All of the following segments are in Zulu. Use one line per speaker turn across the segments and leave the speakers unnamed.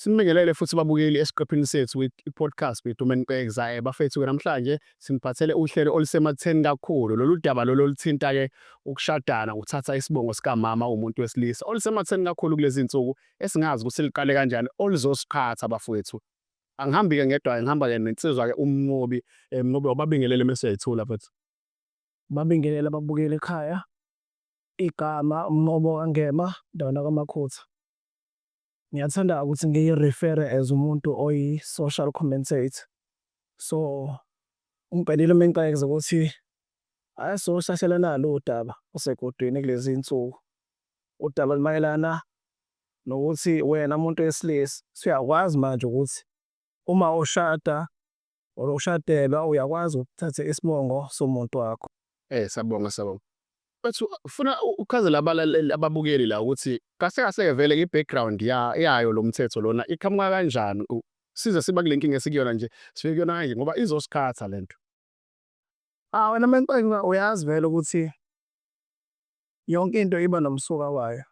Simbingelele futhi babukeli esiqephini sethu i-podcast with uMenqekza. Bafethu-ke namhlanje siniphathele uhlelo olusematheni kakhulu. Lolu daba lolu oluthinta-ke ukushadana, ukuthatha isibongo sikamama umuntu wesilisa, olusematheni kakhulu kulezi nsuku esingazi ukuthi liqale kanjani, oluzosiqhatha bafowethu. Angihambi-ke ngedwa, ngihamba-ke nensizwa-ke uMnqobi. Mnqobi, awubabingelele mese uyayithula mfethu.
Babingelele ababukeli ekhaya. Igama uMnqobo kaNgema, Ndwana kaMakhutha. Ngiyathanda ukuthi ngiyi-refer-e as umuntu oyi-social commentator. So ungibhelile uMenqekeza ukuthi ake sizohlahlela nalo udaba osegudwini kulezi iy'nsuku. Udaba lumayelana nokuthi wena muntu wesilisa usuyakwazi manje ukuthi uma ushada or ushadelwa uyakwazi ukuthatha isibongo somuntu wakho.
Siyabonga, siyabonga. Mfethu, ufuna uchazele abalaleli, ababukeli la ukuthi kahle kahle-ke vele i-background yayo lo mthetho lona iqhamuka kanjani, size siba kule nkinga esikuyona nje, sifike kuyona kanje ngoba izosikhatha lento.
Ah, wena Menqekeza, uyazi vele ukuthi yonke into iba nomsuka wayo.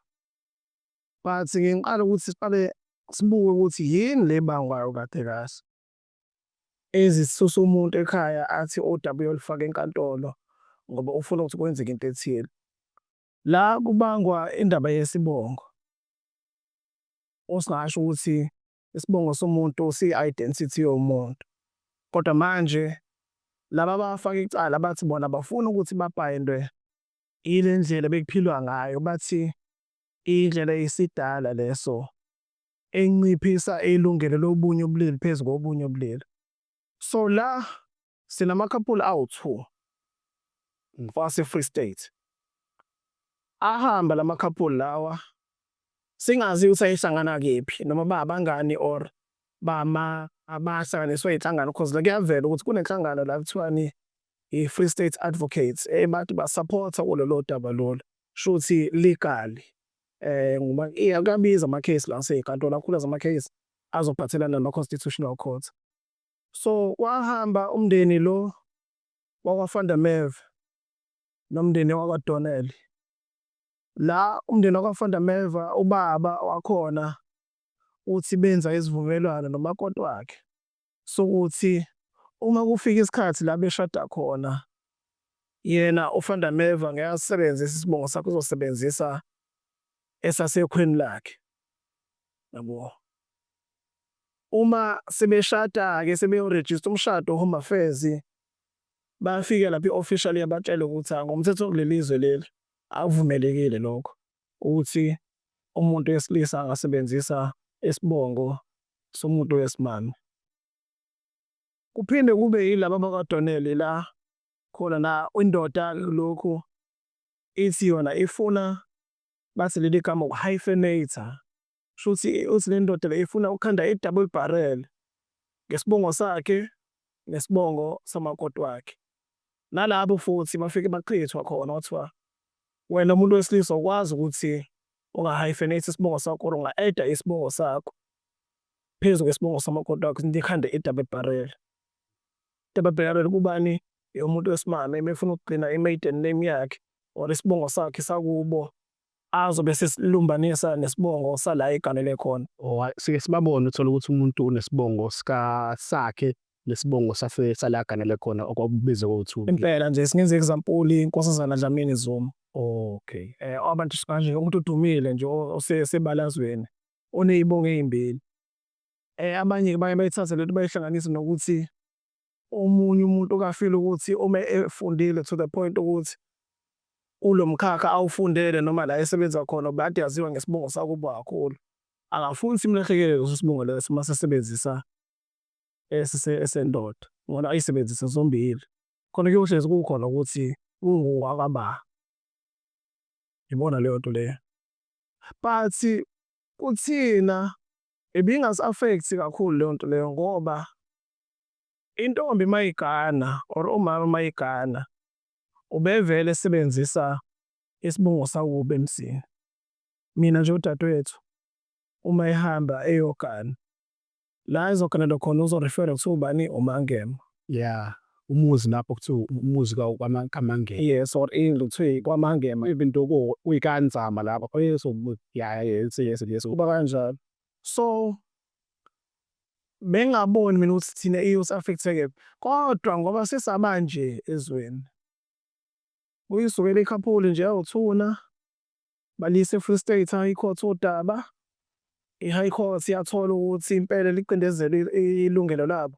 But ngiqala ukuthi siqale sibuke ukuthi yini le ebangwayo kahle kahle. Ezisusa umuntu ekhaya athi udaba uyolufaka enkantolo ngoba ufuna ukuthi kwenzeke into ethile. La kubangwa indaba yesibongo. Osingasho ukuthi isibongo somuntu siyi-identity yomuntu. Kodwa manje laba abafaka icala bathi bona bafuna ukuthi babhayindwe ile ndlela bekuphilwa ngayo, bathi indlela eyisidala leso enciphisa ilungelo lobunye ubulili phezu kobunye ubulili. So la sinama-couple awu-2 wase-Free State. Ahamba lama couple lawa singazi ukuthi ayehlangana kephi, noma ba abangani or bama abahlanganiswe inhlangano, cause la kuyavela ukuthi kunenhlangano la kuthiwani, i-Free State Advocates, ebathi ba-support-a kulolo daba lolu, shuthi legally ngoba iya kuyabiza ama-case la asey'nkantolo, kakhulukazi ama-case azophathelana nama-constitutional court. So wahamba umndeni lo wakwa-Van der Merwe nomndeni wakwa-Donnell. La umndeni wakwa-Van der Merwe, ubaba wakhona uthi benza isivumelwano nomakoti wakhe sokuthi uma kufika isikhathi la beshada khona, yena uVan der Merwe ngeke asebenzise isibongo sakhe, uzosebenzisa esasekhweni lakhe, yabo. Uma sebeshada-ke sebeyorejista umshado Home Affairs, bayafika lapha i-official iyabatshela ukuthi ngomthetho kuleli zwe leli akuvumelekile lokho ukuthi umuntu wesilisa angasebenzisa isibongo somuntu wesimame. Kuphinde kube yilaba bakwaDonnell la khona na indoda lokhu ithi yona ifuna, bathi leli gama uku-hyphenate, shuthi uthi le ndoda le ifuna ukukhanda i-double barrel ngesibongo sakhe nesibongo samakoti wakhe. Nalabo futhi bafike bachithwa khona, kwathiwa wena umuntu wesilisa ukwazi ukuthi unga-hyphenate isibongo sakho or unga-add-a isibongo sakho phezu kwesibongo samakoti wakho, nikhande i-double barrel. Double barrel kubani? Umuntu wesimame uma efuna ukugcina i-maiden name yakhe or isibongo sakhe sakubo, azobe sesilumbanisa nesibongo sala eganele khona.
Oh, sike sibabone, uthola ukuthi umuntu unesibongo sika sakhe nesibongo sase sala aganele khona, okubizwa kowu-two.
Impela nje singenza example, iNkosazana Dlamini Zuma. Abantu kanje umuntu odumile nje osebalazweni oney'bongo ey'mbili. Abanye-ke baye bayithathe lento bayihlanganise nokuthi omunye umuntu okafile ukuthi uma efundile to the point ukuthi kulo mkhakha awufundele noma la esebenza khona kade yaziwa ngesibongo sakubo kakhulu, akafuni simlahlekele leso sibongo leso mase esebenzisa esendoda, ngoba ayisebenzise zombili. Khona kuyohlezi kukhona ukuthi ungowakaba. Ibona leyo nto leyo. But kuthina ibingasi-affect kakhulu leyo nto leyo, ngoba intombi mayigana or umama mayigana ubevele esebenzisa isibongo sakubo emzini. Mina nje udadewethu uma ehamba eyogana, la ezoganela khona uzo-refer-a kuthiwa ubani, uMangema.
Yeah, umuzi lapho kuthiwa umuzi kaMangema.
Yes, or indlu kuthiwa kwaMangema.
Even though kuyikaNzama lapho. Yes, yeah, yes.
Kuba kanjalo. So Bengingaboni mina ukuthi thina iyosi-affect-a kephi, kodwa ngoba sesaba nje ezweni, kuyisukela i-couple nje yawuthuna, baliyisa e-Free State High Court udaba. I-High Court yathola ukuthi impela licindezela ilungelo labo,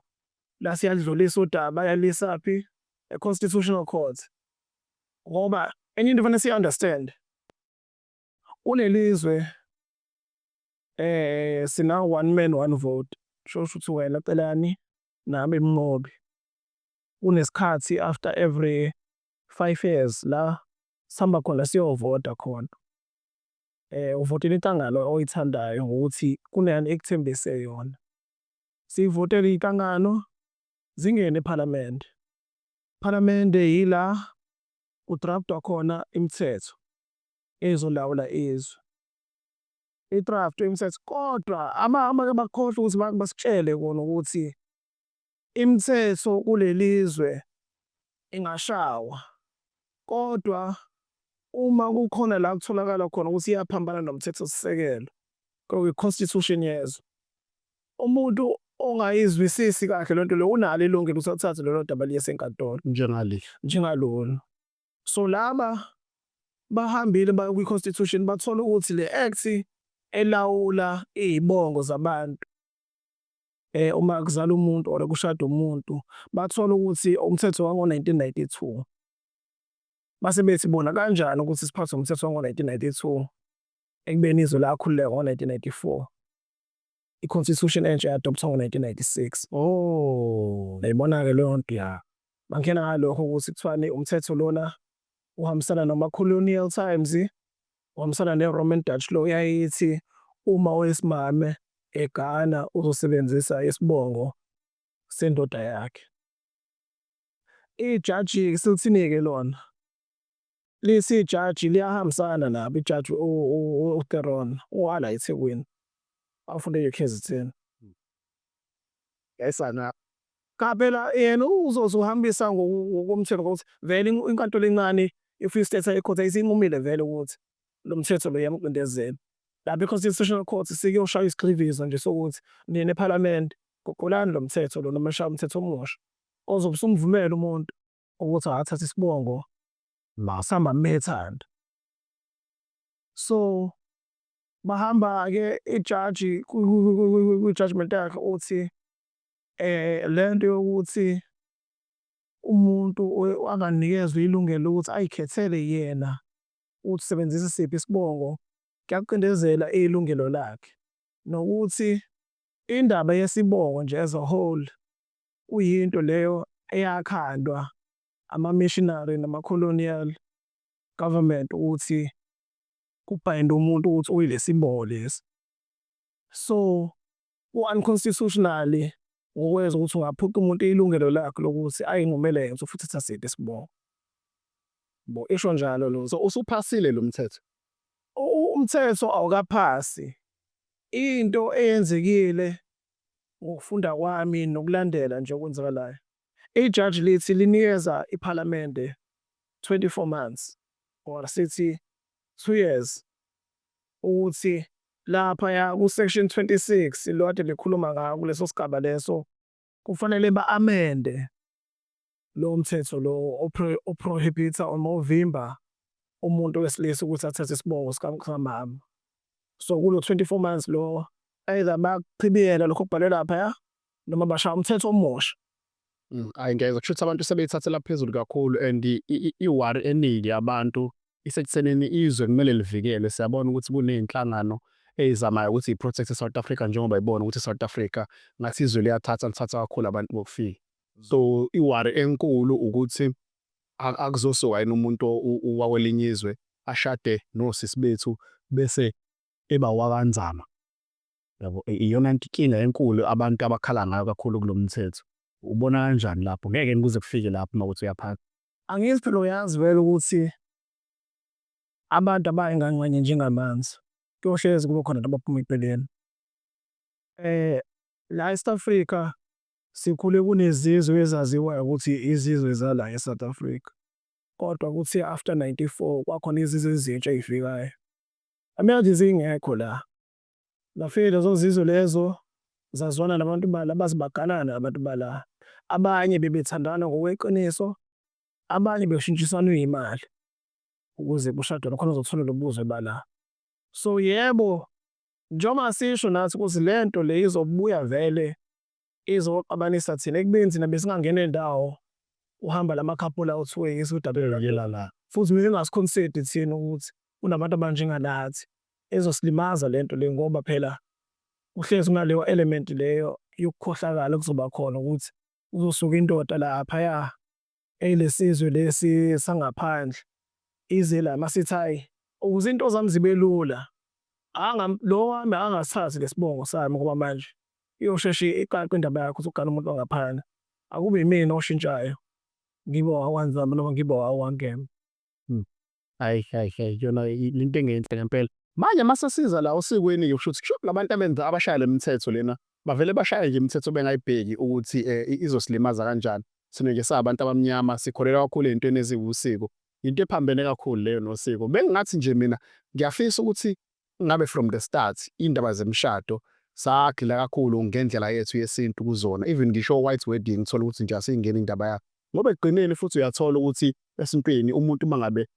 lase yalidlulisa udaba yaliyisaphi? E-Constitutional Court. Ngoba enye into efanele siyi-understand, kuleli zwe sina one man one vote, kusho ukuthi wena Celani nami Mnqobi. Kunesikhathi after every 5 years la sihamba khona siyovota khona. Uvotela inhlangano oyithandayo ngokuthi kunani ekuthembise yona. Siyivotele iy'nhlangano zingene ephalamende. Phalamende yila ku-draft-wa khona imithetho ezolawula izwe. I-draft imithetho, kodwa abake bakhohlwe ukuthi basitshele kona ukuthi imithetho kuleli zwe ingashawa, kodwa uma kukhona la kutholakala khona ukuthi iyaphambana nomthethosisekelo, kwi-constitution yezwe, umuntu ongayizwisisi kahle lento leyo unalo ilungelo ukuthi athathe lolo daba aliyise enkantolo.
Njengale.
Njengalolu. So laba bahambile baya kwi-constitution, bathola ukuthi le act elawula iy'bongo zabantu uma kuzalwa umuntu or kushada umuntu, bathola ukuthi umthetho wango-1992. Base bethi bona kanjani ukuthi siphathwe umthetho wango-1992 ekubeni izwe lakhululeka ngo-1994, i-constitution entsha ya-adopt-wa ngo-1996. Uyayibona-ke leyo nto? Bangena ngalokho ukuthi kuthiwani umthetho lona uhambisana noma-colonial times, uhambisana ne-Roman Dutch law, yayithi uma owesimame egana uzosebenzisa isibongo sendoda yakhe. Ijaji selithini-ke lona? Lithi ijaji liyahambisana nabo, ijaji uTheron owala eThekwini, wafunda e-UKZN.
Yayisana.
Cha, phela yena uzozuhambisa ngokomthetho ngokuthi vele inkantolo encane i-Free State High Court ayisinqumile vele ukuthi lo mthetho lo uyamcindezela. Lapha i-Constitutional Court sikuyoshaya isigxivizo nje sokuthi nina ephalamende guqulani lo mthetho lo noma nishaya umthetho omusha ozobe usumvumela umuntu ukuthi akathathe isibongo samama ethanda. So bahamba-ke, ijaji kwi-judgment yakhe uthi lento yokuthi umuntu anganikezwa ilungelo lokuthi ay'khethele yena ukuthi usebenzisa siphi isibongo kuyakucindezela ilungelo lakhe. Nokuthi indaba yesibongo nje as a whole kuyinto leyo eyakhandwa ama-missionary nama-colonial government ukuthi ku-bind-e umuntu ukuthi uyilesi sibongo lesi. So ku-unconstitutional ngokwenza ukuthi ungaphuca umuntu ilungelo lakhe lokuthi ay'nqumele yena ukuthi ufuna ukuthatha siphi isibongo. Yabo, isho njalo lo.
So usuphasile lo mthetho?
Umthetho awukaphasi. Into eyenzekile ngokufunda kwami nokulandela nje okwenzakalayo, ijaji lithi linikeza iphalamende 24 months or sithi 2 years ukuthi laphaya ku-section 26 lo kade likhuluma ngawo kuleso sigaba leso kufanele ba-amende lo mthetho lo o-prohibit-a noma ovimba umuntu wesilisa ukuthi athathe isibongo sikamama. So kulo 24 months lo either bakuchibiyela lokho okubhalwe laphaya noma bashaya umthetho omusha.
Hhayi, ngiyezwa, kusho ukuthi abantu sebeyithathela phezulu kakhulu and i-worry eningi yabantu isekuthenini izwe kumele livikelwe. Siyabona ukuthi kuney'nhlangano ey'zamayo ukuthi y'protect-e i-South Africa njengoba y'bona ukuthi i-South Africa ngathi izwe liyathatha, lithatha kakhulu abantu bokufika. So i-worry enkulu ukuthi akuzosuka yini umuntu wakwelinye izwe ashade nosisi bethu bese eba wakaNzama, yabo. Iyona inkinga enkulu abantu abakhala ngayo kakhulu kulo mthetho. Ubona kanjani lapho? Ngeke yini kuze kufike lapho uma kuwukuthi uyaphasa?
Angithi phela uyazi vele ukuthi abantu abayi nganxanye njengamanzi, kuyohlezi kube khona abaphuma eceleni. La e-South Africa sikhule kunezizwe ezaziwayo ukuthi izizwe zala e-South Africa, kodwa kuthe after 94 kwakhona izizwe ezintsha ey'fikayo. Amanye zingekho la, zafika lezo zizwe lezo. Zazwana nabantu bala baze baganana nabantu bala. Abanye bebethandana ngokweqiniso, abanye beshintshisana iy'mali ukuze kushadwe khona uzothola lobuzwe bala. So yebo, njengoba sisho nathi ukuthi le nto le izobuya vele izoxabanisa thina ekubeni thina besingangena ndawo uhamba lama-couple awu-two yiso udaba
la.
Futhi bengingasi-consider thina ukuthi kunabantu abanjenganathi ezosilimaza le nto le, ngoba phela kuhlezi kunaleyo element leyo yokukhohlakala kuzoba khona ukuthi kuzosuka indoda laphaya eyilesizwe lesi sangaphandle ize la masithi, hhayi, ukuze into zami zibe lula, lo wami angasithathi lesibongo sami ngoba manje iyosheshe iqaqe indaba yakho ukuthi ugane umuntu wangaphandle. Akube yimina oshintshayo, ngibe owakwaNzama noma ngibe owakwaNgema.
Hhayi, hhayi, hhayi, yona into engenhle ngempela. Manje mase siza la osikweni-ke, kusho ukuthi kusho labantu abenza abashaya le mithetho lena bavele bashaye nje imithetho bengayibheki ukuthi izosilimaza kanjani. Thina nje sabantu abamnyama sikholelwa kakhulu ey'ntweni eziwusiko. Into ephambene kakhulu leyo nosiko. Bengingathi nje mina ngiyafisa ukuthi ngabe from the start iy'ndaba zemishado sagxila kakhulu ngendlela yethu yesintu kuzona. Even ngisho white wedding uthole ukuthi nje asiyingeni indaba yayo. Ngoba ekugcineni futhi uyathola ukuthi esintwini umuntu uma ngabe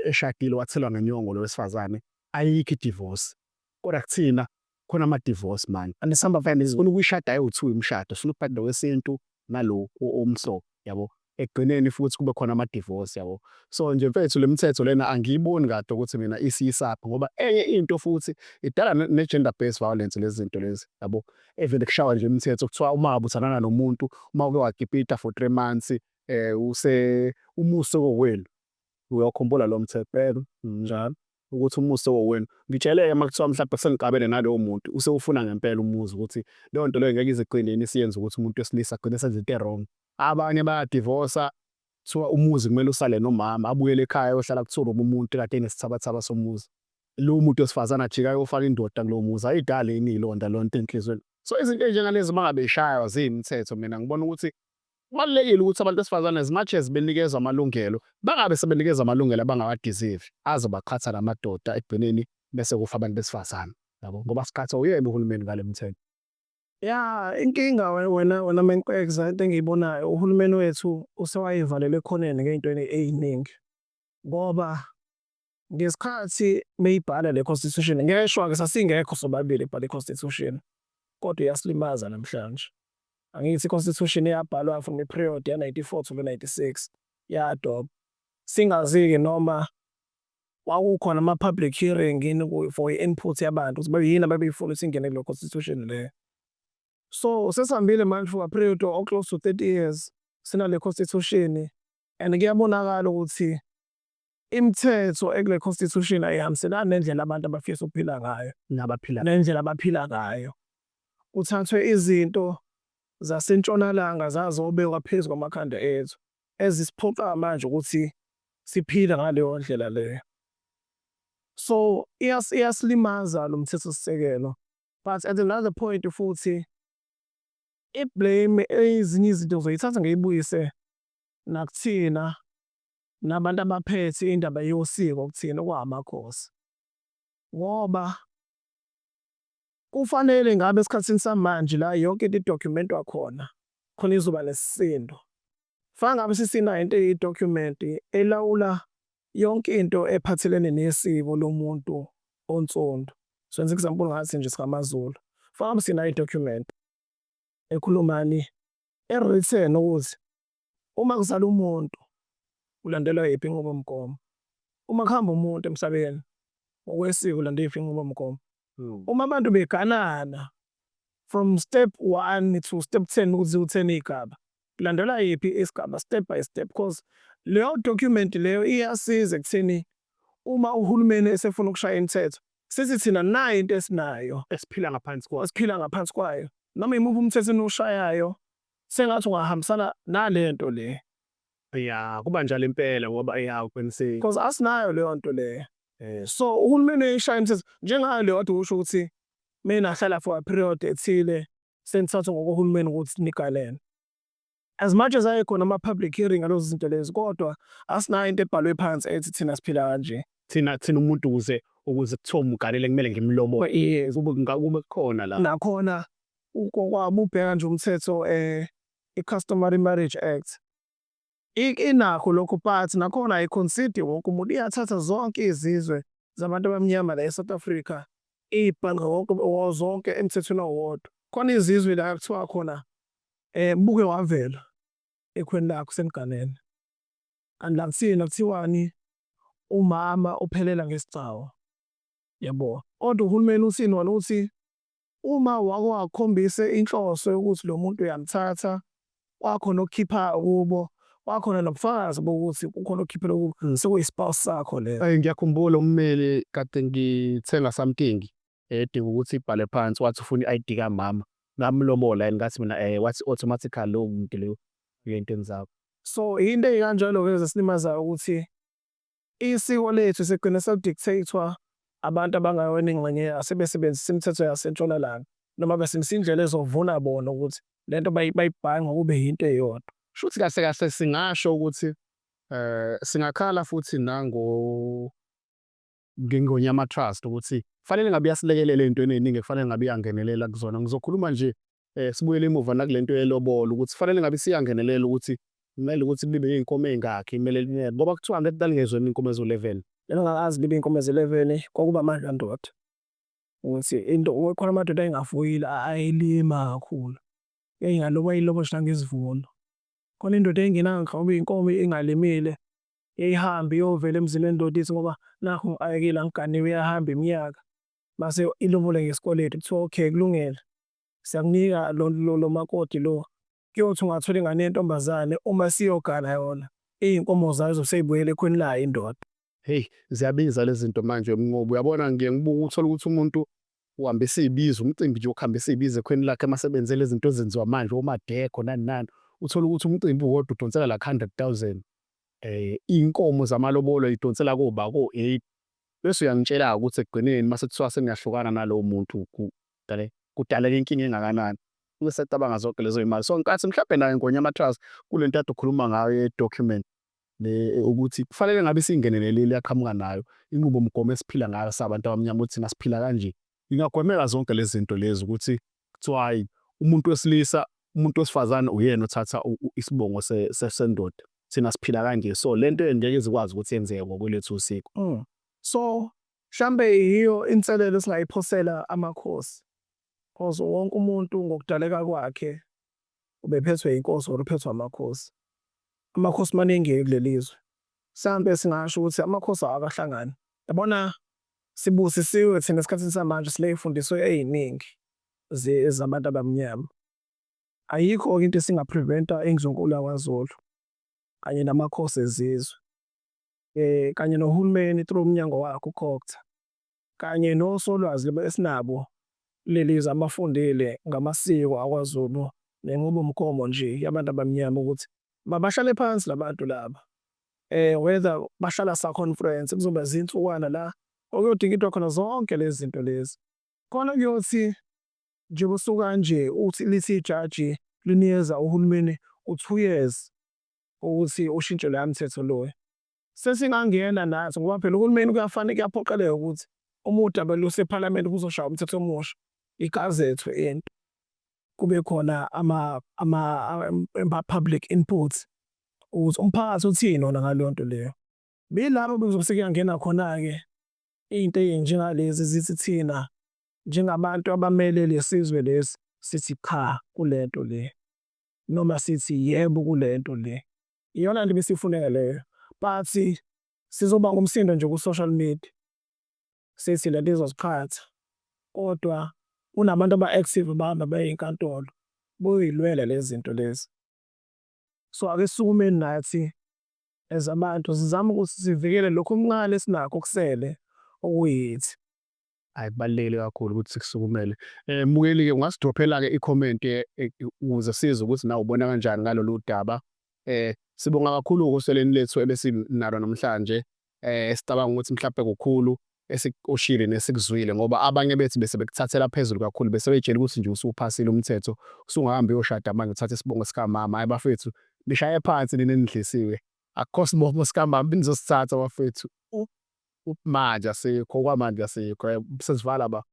eshadile wathelwa ngenyongo lo wesifazane, ayikho i-divorce. Kodwa kuthina khona ama-divorce manje.
And sihamba
And sifuna ukuyishada ayiwu-two imishado, sifuna ukushada wesintu nalo omhlophe, yabo. Ekugcineni futhi kube khona ama-divorce, yabo. So nje mfethu, le mithetho lena angiyiboni kahle ukuthi mina isiyisaphi, ngoba enye into futhi idala ne-gender based violence lezi zinto lezi, yabo. Evele kushawa nje imithetho, kuthiwa uma ngabe uthandana nomuntu, uma uke wakipita for 3 months, use umuse kowenu. Uyawukhumbula lowo mthetho?
Njalo.
Ukuthi umuse kowenu. Ngitshele-ke uma kuthiwa mhlampe sengixabene nalowo muntu, usewufuna ngempela umuzi, ukuthi leyo nto leyo ngeke ize igcine yini isiyenza ukuthi umuntu wesilisa agcine esenza into e-wrong. Abanye bayadivosa, kuthiwa umuzi kumele usale nomama, abuyele ekhaya ayohlala kuthiwa umuntu kade enesithabathaba somuzi. Lo muntu wesifazane ajike ayofaka indoda kulowo muzi, ayidali yini iy'londa leyo nto enhliziyweni? So izinto ey'njengalezi uma ngabe y'shaywa ziyimithetho, mina ngibona ukuthi kubalulekile ukuthi abantu besifazane, as much as benikezwa amalungelo, bangabe sebenikezwa amalungelo abangawa-deserve, azobaqhatha namadoda ekugcineni bese kufa abantu besifazane, yabo, ngoba siqhathwa uyena uhulumeni ngale mthetho.
Ya, inkinga wena Menkwekza, into engiyibonayo, uhulumeni wethu usewayivalela ekhoneni ngey'ntweni ey'ningi, ngoba ngesikhathi beyibhala le constitution, ngeshwa-ke sasingekho sobabili ekubhala i-constitution, kodwa iyasilimaza namhlanje. Angithi i-constitution yabhalwa from i-period ya-94 to 96 ya-adopt. Singazi-ke noma kwakukhona ama-public hearing yini for i-input yabantu ukuthi yini ababeyifuna ukuthi ingene kuleyo constitution leyo. So sesihambile manje for a period of close to 30 years sinale constitution, and kuyabonakala ukuthi imithetho ekule constitution ayihambiselani nendlela abantu abafisa ukuphila ngayo
nabaphila
nendlela abaphila ngayo. Kuthathwe izinto zasentshonalanga zazobekwa phezu kwamakhanda ethu ezisiphoqa manje ukuthi siphile ngaleyo ndlela leyo. So iyasilimaza lo mthethosisekelo, but at another point futhi i-blame ezinye izinto ngizoyithatha ngiyibuyise nakuthina nabantu abaphethe indaba yosiko kuthina okwamakhosi, ngoba kufanele ngabe esikhathini samanje la yonke into i-document-wa khona, khona izoba nesisindo. Fana ngabe sesinayo into eyi-document elawula yonke into ephathelene nesiko lomuntu onsundu. Senze example ngathi nje singamaZulu. Fana ngabe sinayo i-document ekhulumani e-written ukuthi uma kuzalwa umuntu kulandelwa yiphi inqubomgomo, uma kuhamba umuntu emhlabeni ngokwesiko kulandelwa yiphi inqubomgomo, uma abantu beganana from step 1 to step 10 ukuthi u-10 iy'gaba kulandelwa yiphi isigaba, step by step, because leyo document leyo iyasiza ekutheni uma uhulumeni esefuna ukushaya imithetho, sithi thina nayi into esinayo
esiphila ngaphansi kwayo,
esiphila ngaphansi kwayo. Noma imuphi umthetho eniwushayayo, sengathi ungahambisana nale nto le.
Ya, kuba njalo impela ngoba ya, uqinisile.
Because asinayo leyo nto leyo. So uhulumeni uyayishaya imithetho njengayo leyo kade usho ukuthi menahlala for a period ethile senithathwa ngokohulumeni ukuthi nigalele. As much as ayekhona ama-public hearing ngalezo zinto lezo, kodwa asinayo into ebhalwe phansi ethi thina siphila kanje.
Thina umuntu ukuze kuthiwe umgalele kumele ngimlobole.
Yes.
Kube kukhona la.
Nakhona Ngokwabo ubheka nje umthetho, i-Customary Marriage Act inakho lokho, but nakhona ayi-consider wonke umuntu, iyathatha zonke izizwe zabantu abamnyama la e-South Africa, iy'bhanqe wonke zonke emthethweni owodwa. Khona izizwe la kuthiwa khona buke wavela ekhweni lakho seniganene, kanti la kuthina kuthiwani? Umama uphelela ngesigcawu, yabo. Kodwa uhulumeni uthini wona? Uthi uma wake wakhombisa inhloso yokuthi lo muntu uyamthatha, kwakhona okukhiphayo kubo, kwakhona nobufakazi bokuthi kukhona okukhiphela kubo, sekuyi-spouse sakho leso.
Ngiyakhumbula ummeli kade ngithenga something edinga ukuthi ibhale phansi, wathi ufuna i-ID kamama, ngamlobola yini? Ngathi mina wathi automatically lowo muntu loyo uyentweni zakho.
So into ey'kanjalo-ke ezisilimazayo ukuthi isiko lethu sigcine seli-dictate-wa abantu abangayona ingxenye yaso, sebesebenzisa imithetho yaseNtshonalanga noma besebenzisa indlela ezovuna bona ukuthi lento bayibhanqe kube yinto eyodwa.
Shuthi kahle kahle singasho ukuthi singakhala futhi nango ngeNgonyama Trust ukuthi kufanele ngabe iyasilekelela ey'ntweni ey'ningi ekufanele ngabe iyangenelela kuzona. Ngizokhuluma nje sibuyele emuva nakule nto yelobolo, ukuthi kufanele ngabe isiyangenelela ukuthi kumele ukuthi libe iy'nkomo ey'ngakhi, kumele, ngoba kuthiwa angithi lalingezwela iy'nkomo eziwu-11.
Lalingakaze libe iy'nkomo ezi-11, kwakuba amandla andoda. Ukuthi into khona amadoda ayengafuyile, ayelima kakhulu. Yayingaloba ayiloba nje nangesivuno. Khona indoda eyayingenayo nhlobo iy'nkomo, ingalimile, yayihambe iyovela emzini wendoda ithi, "Ngoba nakhu ngixakekile, angiganiwe," iyahamba iminyaka. Mase ilobole ngesikweletu, kuthiwa, "Okay, kulungile, siyakunika lo makoti lo." Kuyothi ungathola ingane yentombazane uma siyogana yona, iy'nkomo zayo zizobe sey'buyela ekhweni layo indoda.
Hheyi, ziyabiza lezi zinto manje Mnqobi. Uyabona, ngiye ngibuke uthole ukuthi umuntu uhambisa iy'bizo, umcimbi nje wokuhambisa iy'bizo ekhweni lakhe mase benze lezi zinto ezenziwa manje omadekho nani nani. Uthole ukuthi umcimbi uwodwa udonsela like 100,000. Iy'nkomo zamalobolo y'donsela koba ko-8. Bese uyangitshela-ke ukuthi ekugcineni mase kuthiwa seniyahlukana nalowo muntu kudaleka inkinga engakanani. Ube secabanga zonke lezo y'mali. So nkathi mhlampe nayo Ngonyama Trust kule nto ade ukhuluma ngayo ye-document le, ukuthi kufanele ngabe isingenelelile, yaqhamuka nayo inqubomgomo esiphila ngayo sabantu abamnyama, ukuthi thina siphila kanje. Ingagwemeka zonke lezi zinto lezi ukuthi kuthiwa hhayi, umuntu wesilisa, umuntu wesifazane uyena othatha isibongo sendoda. Thina siphila kanje, so le nto ngeke izikwazi ukuthi yenzeke ngokwelethu usiko.
So mhlambe yiyo inselelo esingayiphosela amakhosi, cause wonke umuntu ngokudaleka kwakhe ubephethwe inkosi or uphethwe amakhosi. Amakhosi maningi kuleli zwe. Mhlampe singasho ukuthi amakhosi awakahlangani. Yabona, sibusisiwe thina esikhathini samanje, siney'fundiso ey'ningi zabantu abamnyama. Ayikho-ke into esinga-prevent-a indlunkulu yakwaZulu kanye namakhosi ezizwe kanye nohulumeni through umnyango wakhe uCogta kanye nosolwazi esinabo kuleli zwe abafundile ngamasiko akwaZulu nenqubomgomo nje yabantu abamnyama, ukuthi mabahlale phansi labantu laba, whether bahlala sa-conference, kuzoba zinsukwana la okuyodingidwa khona zonke lezi zinto lezi. Khona kuyothi njengoba usuka nje uthi lithi ijaji linikeza uhulumeni u-2 years ukuthi ushintshe loya mthetho loyo. Sesingangena nathi, ngoba phela uhulumeni kuyafanele, kuyaphoqeleka ukuthi uma udaba lusephalamende kuzoshaywa umthetho omusha, igazethwe into, kube khona ama-public input ukuthi umphakathi uthini wona ngaleyo nto leyo. Bilapho bekuzobe sekuyangena khona-ke iy'nto ey'njengalezi zithi thina njengabantu abamele lesizwe lesi sithi cha kule nto le, noma sithi yebo kule nto le. Iyona nto ebesiyifuneka leyo, but sizobanga umsindo nje ku-social media sithi lento izosiqhatha, kodwa kunabantu aba-active abahamba baye ey'nkantolo boyilwela lezi zinto lezi. So ake sisukumeni nathi as abantu, sizame ukuthi sivikele lokhu okuncane esinakho okusele okuyithi.
Hhayi, kubalulekile kakhulu ukuthi sikusukumele. Mbukeli-ke, ungasidrophela-ke i-comment ukuze sizwe ukuthi nawe ubona kanjani ngalolu daba. Sibonga kakhulu ohlelweni lethu ebesinalo namhlanje. Sicabanga ukuthi mhlampe kukhulu esikushilo nesikuzwile, ngoba abanye bethu bese bekuthathela phezulu kakhulu, bese bey'tshela ukuthi nje usuphasile umthetho, usungahamba uyoshada manje uthathe isibongo sikamama. Hhayi bafethu, nishaye phansi nina enidlisiwe. Akukho sibongo sikamama enizosithatha bafethu. Manje asikho, okwamanje asikho. Sesivala ba.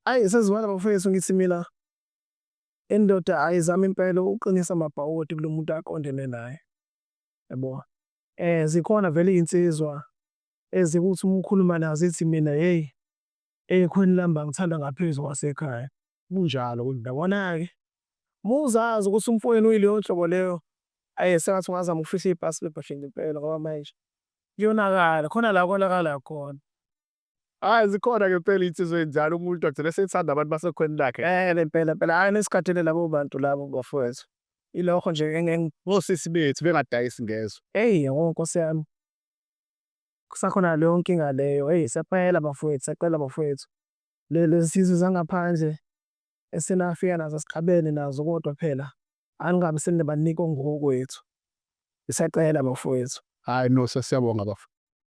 Ayi, sesivala bafethu, ngithi mina Indoda ayizame impela ukuqinisa amabhawodi kulo muntu aqondene naye, yabo. Zikhona vele iy'nsizwa ezikuthi uma ukhuluma nazo zithi mina hheyi, ekhweni lami bangithanda ngaphezu kwasekhaya.
Kunjalo.
Yabona-ke, uma uzazi ukuthi umfowenu uyileyo nhlobo leyo, ayi sengathi ungazama ukufihla ibhasi lebhashini impela ngoba manje kuyonakala, khona la konakala khona.
Hhayi, zikhona ngempela iy'nsizwa ey'njalo, umuntu agcine esethanda abantu basekhweni lakhe.
Vele impela impela, hhayi nisigadile labo bantu labo bafowethu. Ilokho nje.
Osisi bethu bengadayisi ngezwe.
Eyi yabo Nkosi yami. Kusakhona leyo nkinga leyo, eyi siyacela bafowethu, siyacela bafowethu. Lezi sizwe zangaphandle esenafika nazo asixabene nazo kodwa phela aningabe senibanika okungokwethu. Siyacela bafowethu.
Hhayi no, sesiyabonga bafo.